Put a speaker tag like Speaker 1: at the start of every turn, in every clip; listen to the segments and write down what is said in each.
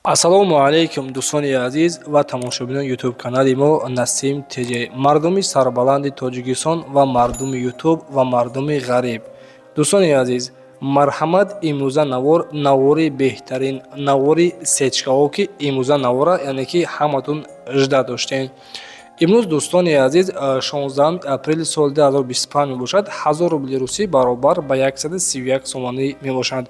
Speaker 1: Ассалому алайкум, дӯстони азиз ва тамошобинони Ютуб канали мо Насим ТЖ, мардуми сарбаланди Тоҷикистон ва мардуми Ютуб ва мардуми ғариб. Дӯстони азиз, марҳамат, имрӯза навор, навори беҳтарин, навори сечкаҳо, ки имрӯза навора, яъне ки ҳаматон жда доштем. Имрӯз, дӯстони азиз, 16 апрели соли 2025 мебошад. 1000 рубли русӣ баробар ба 131 сомонӣ мебошанд.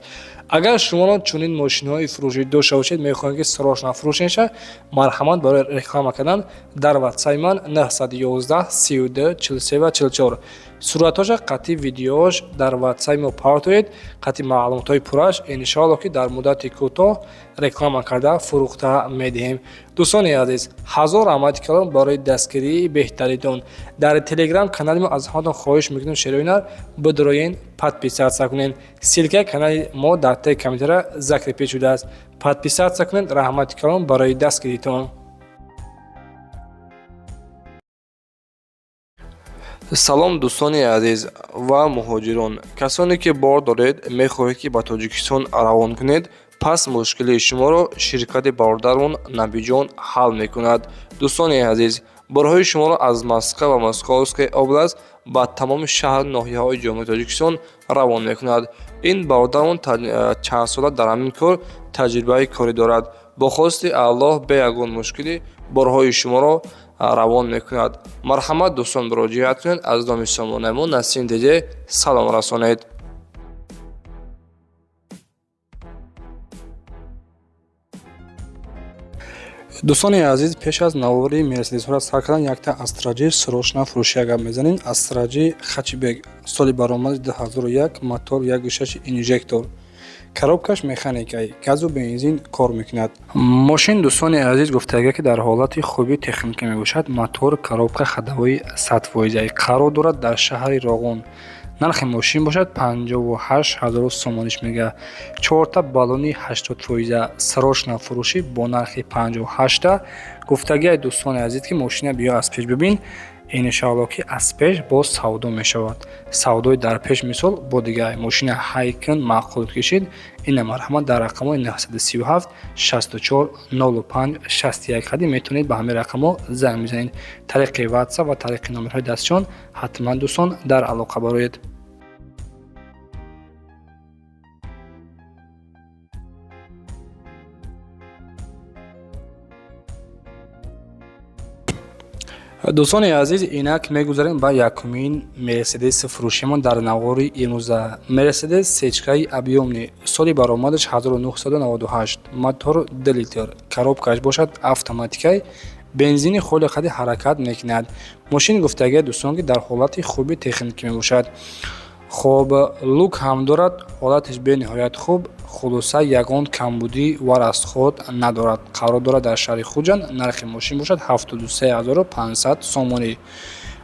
Speaker 1: Агар шуморо чунин мошинҳои фурӯшӣ дошта бошед, мехоҳем, ки срочно фурӯшеша, марҳамат, барои реклама кардан дар ватсаи ман 911 32 43 ва 44 суратҳоша қатъи видеош дар ватсаи мо партоед, қатъи маълумотҳои пурраш. Иншоалло, ки дар муддати кӯтоҳ реклама карда фурӯхта медиҳем. Дӯстони азиз, ҳазор раҳмати калон барои дастгирии беҳтаритон. Дар Телеграм канали мо аз ҳаматон хоҳиш мекунем, шероинар бидроен, подписаться кунед. Ссылкаи канали мо дар таи комментария закрепить шудааст. Подписаться кунед. Раҳмати калон барои дастгиритон. Салом, дӯстони азиз ва муҳоҷирон, касоне ки бор доред, мехоҳед, ки ба Тоҷикистон равон кунед. Пас мушкилии шуморо ширкати бародармон Набиҷон ҳал мекунад. Дӯстони азиз, борҳои шуморо аз Москва ва Московская область ба тамоми шаҳру ноҳияҳои Ҷумҳурии Тоҷикистон равон мекунад. Ин бародармон чандсола дар ҳамин кор таҷрибаи корӣ дорад. Бо хости Аллоҳ, бе ягон мушкилӣ борҳои шуморо равон мекунад. Марҳамат, дӯстон, муроҷиат кунед. Аз номи сомонаи мо Насим ТЖ салом расонед. Дӯстони азиз, пеш аз навори мерседесҳоро сар кардан, якта Астра Ҷи срочно фурӯшия гап мезанем. Астра Ҷи хэтчбек, соли баромади 2001, мотор 1,6 инжектор, коробкаш механикаи, газу бензин кор мекунад. Мошин, дӯстони азиз, гуфтага, ки дар ҳолати хуби техника мебошад. Мотор, коробка, ходовой 100%. Қарор дорад дар шаҳри Роғун. Нархи мошин бошад 58 000 сомониш мега. Чорта баллони 80%. Срочно фурӯшӣ бо нархи 58-та. Гуфтагиай, дӯстони азиз, ки мошина биё, аз пеш бибин. Иншоалло, ки аз пеш боз савдо мешавад. Савдои дар пеш мисол бо дигар мошина ҳайкун маъқул кишид. Ина, марҳамат, дар рақамҳои 937 64 05 61 қади метавонед ба ҳамин рақамҳо занг бизанед. Тариқи Ватсап ва тариқи номерҳои дастшон ҳатман, дӯстон, дар алоқа бароед. Дӯстони азиз, инак мегузарем ба якумин мерседеси фурӯшимон дар навори имрӯза. Мерседес сечкаи объёмный, соли баромадаш 1998, мотор 2 литр, коробкаш бошад автоматикай, бензини холи қади ҳаракат мекунад. Мошин, гуфтагия, дӯстон, ки дар ҳолати хуби техникӣ мебошад. Хоб, люк ҳам дорад, ҳолаташ бениҳоят хуб. Хулоса, ягон камбудӣ ва расход надорад. Қарор дорад дар шаҳри Хуҷанд. Нархи мошин бошад 73 500 сомонӣ.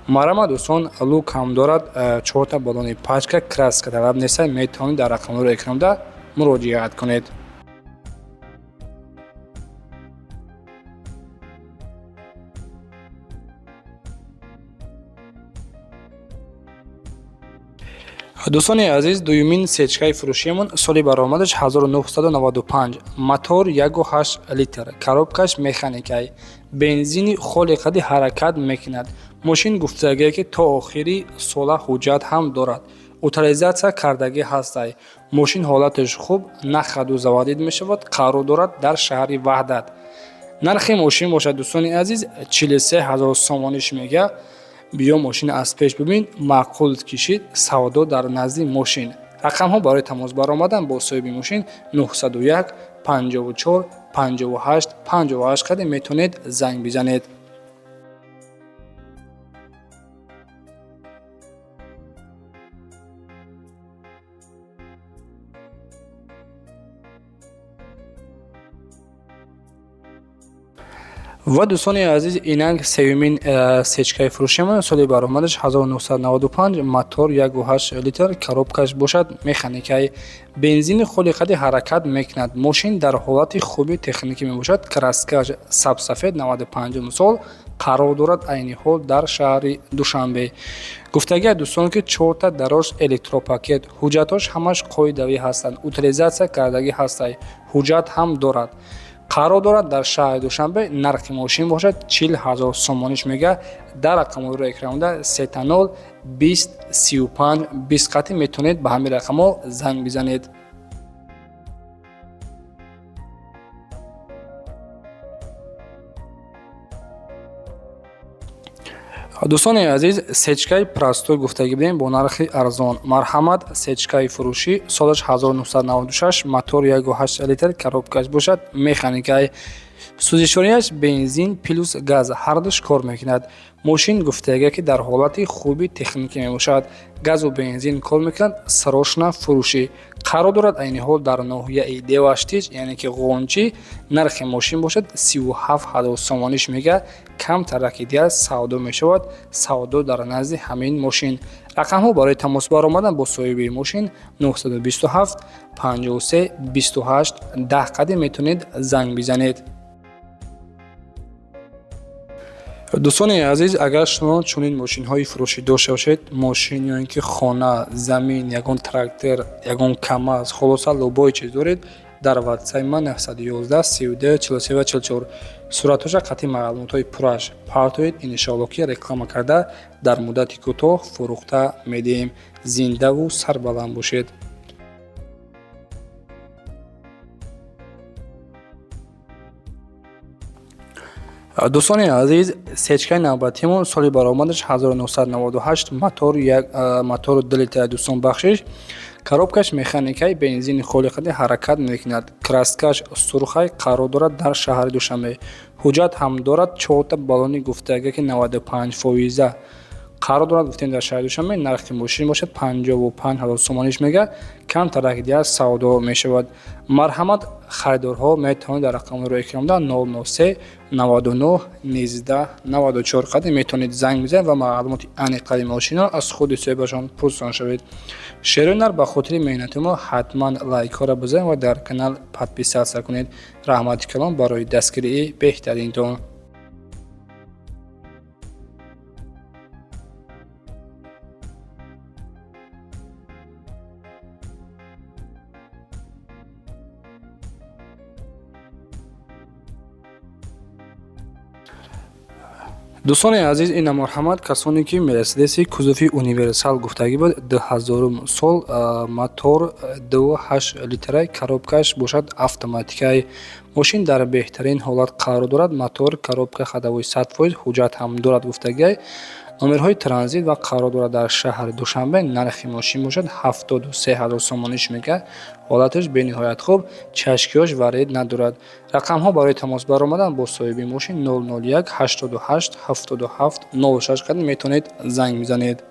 Speaker 1: Марҳамат, дӯстон, люк ҳам дорад, чорта баллони пачка, краска талаб неста. Метавонед дар рақамҳои экранда муроҷиат кунед. Дӯстони азиз, дуюмин сечкаи фурӯшиамон, соли баромадаш 1995, мотор 1,8 литр, коробкаш механикай, бензини холи қади ҳаракат мекунад. Мошин, гуфтагие, ки то охири сола ҳуҷҷат ҳам дорад, утилизация кардагӣ ҳастай. Мошин ҳолаташ хуб, на ходу заводить мешавад. Қарор дорад дар шаҳри Ваҳдат. Нархи мошин бошад, дӯстони азиз, 43 000 сомониш мега. Биё, мошина аз пеш бибин, маъқул кишид, савдо дар назди мошин. Рақамҳо барои тамос баромадан бо соҳиби мошин 901 54 58 58 қади метавонед занг бизанед. Ва, дӯстони азиз, инак сеюмин сечкаи фурӯшимон, соли баромадаш 1995, мотор 1,8 литр, коробкаш бошад механикаи, бензини холи қади ҳаракат мекунад. Мошин дар ҳолати хуби техникӣ мебошад, краскаш сабсафед, 95 сол. Қарор дорад айни ҳол дар шаҳри Душанбе. Гуфтагия, дӯстон, ки чорта дарош электропакет, ҳуҷҷатҳош ҳамаш қоидавӣ ҳастанд, утилизация кардагӣ ҳастай, ҳуҷҷат ҳам дорад. Қарор дорад дар шаҳри Душанбе. Нархи мошин бошад 40 000 сомониш мега. Дар рақамҳои экранда 0 20 35 20 қатӣ метавонед ба ҳамин рақамҳо занг бизанед. Дӯстони азиз, сечкаи простой гуфтагӣ будем бо нархи арзон. Марҳамат, сечкаи фурӯшӣ, солаш 1996, мотор 1,8 литр, коробкаш бошад механикаи, сӯзишворияш бензин плюс газ ҳардуш кор мекунад. Мошин гуфтага, ки дар ҳолати хуби техникӣ мебошад, газу бензин кор мекунад. Срочно фурӯшӣ. Қарор дорад айни ҳол дар ноҳияи Деваштич, яъне ки Ғончӣ. Нархи мошин бошад 37 000 сомониш мега. Камтараки дигар савдо мешавад. Савдо дар назди ҳамин мошин. Рақамҳо барои тамос баромадан бо соҳиби мошин 927 53 28 10 қадим метавонед занг бизанед. Дӯстони азиз, агар шумо чунин мошинҳои фурӯшӣ дошта бошед, мошин ё ин ки хона, замин, ягон трактор, ягон КамАЗ, хулоса, любой чиз доред, дар ватсаи ман 911 32 43 ва 44 суратҳоша қатъи маълумотҳои пурраш партоед. Иншоалло, ки реклама карда, дар муддати кӯтоҳ фурӯхта медиҳем. Зиндаву сарбаланд бошед. Дӯстони азиз, сечкаи навбатимон, соли баромадаш 1998, мотор як, мотор 2 литра, дӯстон, бахшиш, коробкаш механикаи, бензини холиқади ҳаракат мекунад, краскаш сурхай. Қарор дорад дар шаҳри Душанбе. Ҳуҷҷат ҳам дорад, чорта баллони гуфтага, ки 95 фоиза. Қарор дорад, гуфтем, дар шаҳри Душанбе. Нархи мошин бошад 55 000 сомониш мега. Камтарак дигар савдо мешавад. Марҳамат, харидорҳо метавонед дар рақамҳои роекрамда 003 99 19 94 қадим метавонед занг бизанед ва маълумоти аниқари мошинро аз худи соҳибашон пурсон шавед. Шерои нар, ба хотири меҳнати мо ҳатман лайкҳоро бизанед ва дар канал подписаться кунед. Раҳмати калон барои дастгирии беҳтаринтон. Дӯстони азиз, ина марҳамат, касоне ки Мерседеси кузови универсал гуфтагӣ буд, 2000 сол, мотор 2,8 литрай, коробкаш бошад автоматикай. Мошин дар беҳтарин ҳолат қарор дорад. Мотор, коробка, ходовой 100%, ҳуҷҷат ҳам дорад гуфтагиай, номерҳои транзит ва қарор дорад дар шаҳри Душанбе. Нархи мошин бошад 73 000 сомониш мега. Ҳолаташ бениҳоят хуб, чашкиҳош варед надорад. Рақамҳо барои тамос баромадан бо соҳиби мошин 001 88 77 06 қадим метавонед занг бизанед.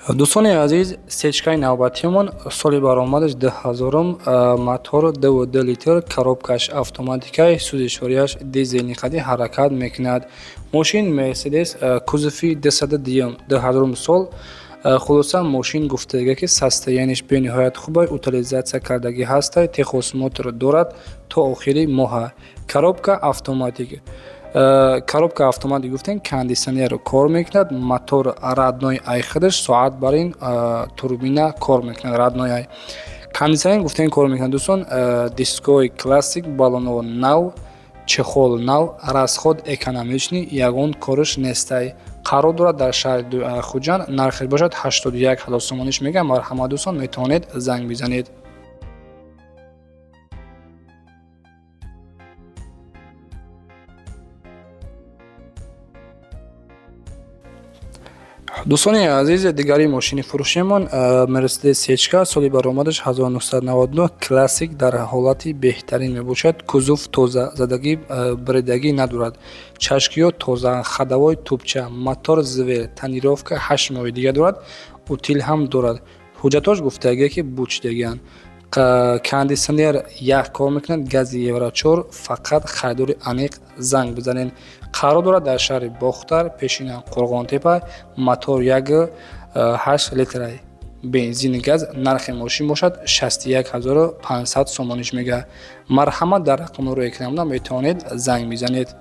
Speaker 1: Дӯстони азиз, сечкаи навбатиамон, соли баромадаш 2000-ум, мотор 2,2 литр, коробкаш автоматикай, сӯзишворияш дизелни қади ҳаракат мекунад. Мошин Мерседес кузови 202, 2000 сол. Хулоса, мошин гуфтага, ки состояниеш бениҳоят хубай, утилизация кардагӣ ҳастай, техосмотр дорад то охири моҳа. Коробка автоматик. Коробка автоматик гуфтем, кондиционер кор мекунад, мотор родной ай худаш, соат бар ин турбина кор мекунад, родной ай. Кондиционер гуфтем кор мекунад, дӯстон, дискои классик, баллоно нав, чехол нав, расход экономичный, ягон кориш нестай. Қарор дорад дар шаҳри Хуҷанд. Нархеш бошад 81 000 сомониш мегӯям. Марҳамат, дӯстон, метавонед занг бизанед. Дӯстони азиз, дигари мошини фурӯшиамон Мерседес сечка, соли баромадаш 1999, классик, дар ҳолати беҳтарин мебошад. Кузов тоза, задагӣ, биридагӣ надорад, чашкиҳо тоза, ходовой тубча, мотор зверь, тонировка 8 моҳи дига дорад, утил ҳам дорад. Ҳуҷҷатҳош гуфтагие, ки бучидагианд. Кондиционер ях кор мекунад, гази евро 4. Фақат харидори аниқ занг бизанед. Қарор дорад дар шаҳри Бохтар, пешина Қурғонтепа, мотор 1,8 литрай. Бензин, газ. Нархи мошин бошад 61 500 сомониш мега. Марҳамат, дар рақамҳои экранда метавонед занг бизанед.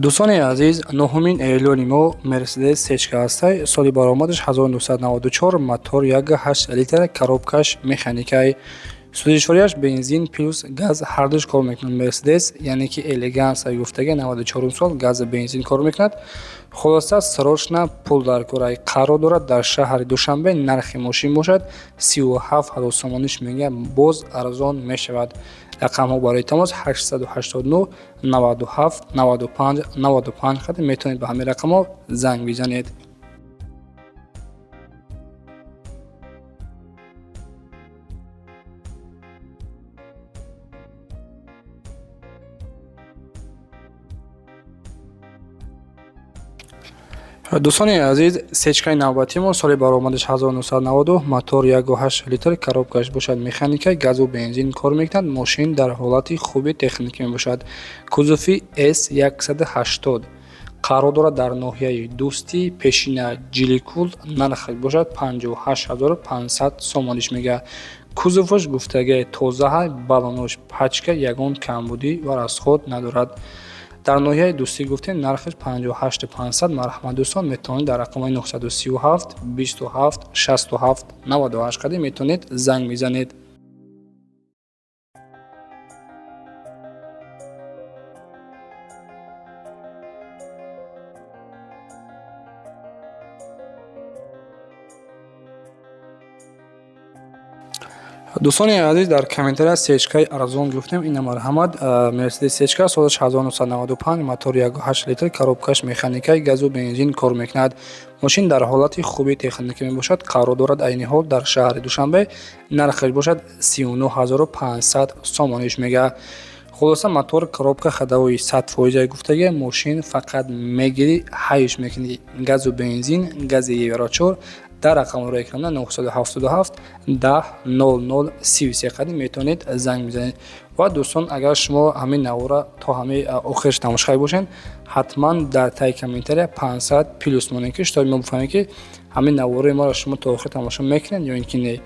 Speaker 1: Дӯстони азиз, нуҳумин эълони мо Мерседес сечка ҳастай. Соли баромадаш 1994, мотор 1,8 литр, коробкаш механикай, сӯзишвориаш бензин плюс газ ҳардуш кор мекунад. Мерседес, яъне ки элеганса гуфтага, 94 сол, газу бензин кор мекунад. Хулоса, срочно пул дар кораи, қарор дорад дар шаҳри Душанбе. Нархи мошин бошад 37 ҳазор сомониш мега, боз арзон мешавад. Рақамҳо барои тамос 889 97 95 95 хат, метавонед ба ҳамин рақамҳо занг бизанед. Дӯстони азиз, сечкаи навбатимо соли баромадаш 1992, мотор 1,8 литр, коробкаш бошад механика, газу бензин кор мекунад. Мошин дар ҳолати хуби техникӣ мебошад. Кузови S180, қарор дорад дар ноҳияи Дӯстӣ, пешина Ҷиликул. Нархаш бошад 58 500 сомониш мега. Кузоваш гуфтагай тозаҳай, балонош пачка, ягон камбудӣ ва расход надорад. Дар ноҳияи Дӯстӣ гуфтем, нархаш 58 500. Марҳамат, дӯстон, метавонед дар рақамҳои 937 27 67 98 қадим метавонед занг бизанед. Дӯстони азиз, дар комментария сечкаи арзон гуфтем, ина марҳамат, Мерседес сечка, солаш 1995, мотор 1,8 литр, коробкаш механикаи, газу бензин кор мекунад. Мошин дар ҳолати хуби техникӣ мебошад, қарор дорад айни ҳол дар шаҳри Душанбе. Нархаш бошад 39 500 сомониш мега. Хулоса, мотор, коробка ходовой 100 фоиза гуфтага. Мошин фақат мегирӣ, ҳайш мекунӣ. Газу бензин, гази евро 4. Дар рақамҳои экрана 977 10 00 33 қадим метавонед занг бизанед. Ва дӯстон, агар шумо ҳамин навора то ҳамаи охираш тамошо карда бошед, ҳатман дар таи комментария 500 плюс монед, ки шуто мо бифаҳмем, ки ҳамин навораи моро шумо то охир тамошо мекунед ё ин ки не.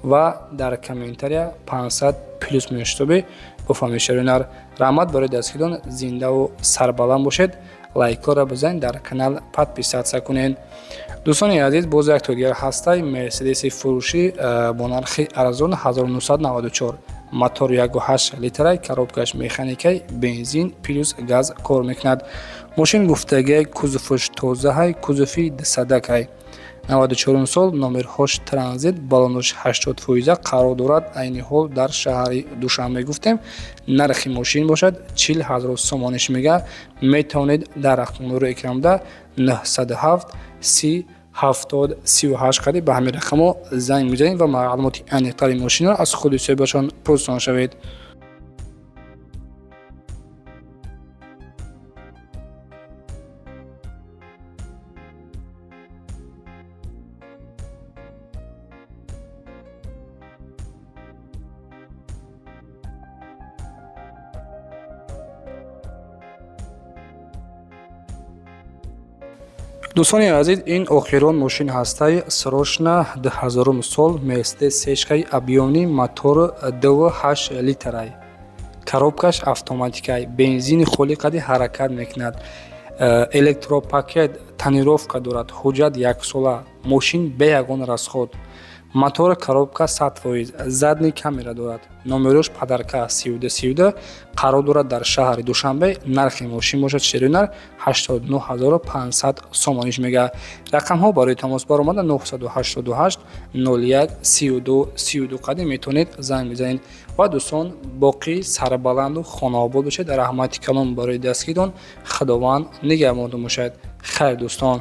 Speaker 1: Ва дар комментария 500 плюс монед, шутоби буфаҳмед. Шеринар, раҳмат барои дастгирон. Зиндаву сарбаланд бошед. Лайкҳоро бизанед, дар канал подписаться кунед. Дӯстони азиз, боз як то дигар ҳастай мерседеси фурӯшӣ бо нархи арзон, 1994, мотор 1,8 литрай, коробкаш механикай, бензин плюс газ кор мекунад. Мошин гуфтагиай кузоваш тозаҳай, кузови дусадакай, 94 сол, номерҳош транзит, балонош 80 фоиза, қарор дорад айни ҳол дар шаҳри Душанбе гуфтем. Нархи мошин бошад 40 ҳазор сомониш мега. Метавонед дар рақамҳои экранда 907 30 70 38 қади ба ҳамин рақамҳо занг мезанед ва маълумоти аниқтари мошинро аз худи соҳибашон пурсон шавед. Дӯстони азиз, ин охирон мошин ҳастай. Срочно 2000 сол Мерседес сечкаи объёмный, мотор 2,8 литрай, коробкаш автоматикай, бензини холи қади ҳаракат мекунад, электропакет, тонировка дорад, ҳуҷҷат яксола, мошин бе ягон расход, мотор, коробка 100 фоиз, задний камера дорад, номерош подарка 32 32, қарор дорад дар шаҳри Душанбе. Нархи мошин бошад, шеринар, 89 500 сомониш мега. Рақамҳо барои тамос баромада 988 01 32 32 қадим метавонед занг бизанед. Ва дӯстон, боқӣ сарбаланду хонаобод бошед. Раҳмати калом барои дастгирон. Худованд нигаҳбонтон бошад. Хайр, дӯстон.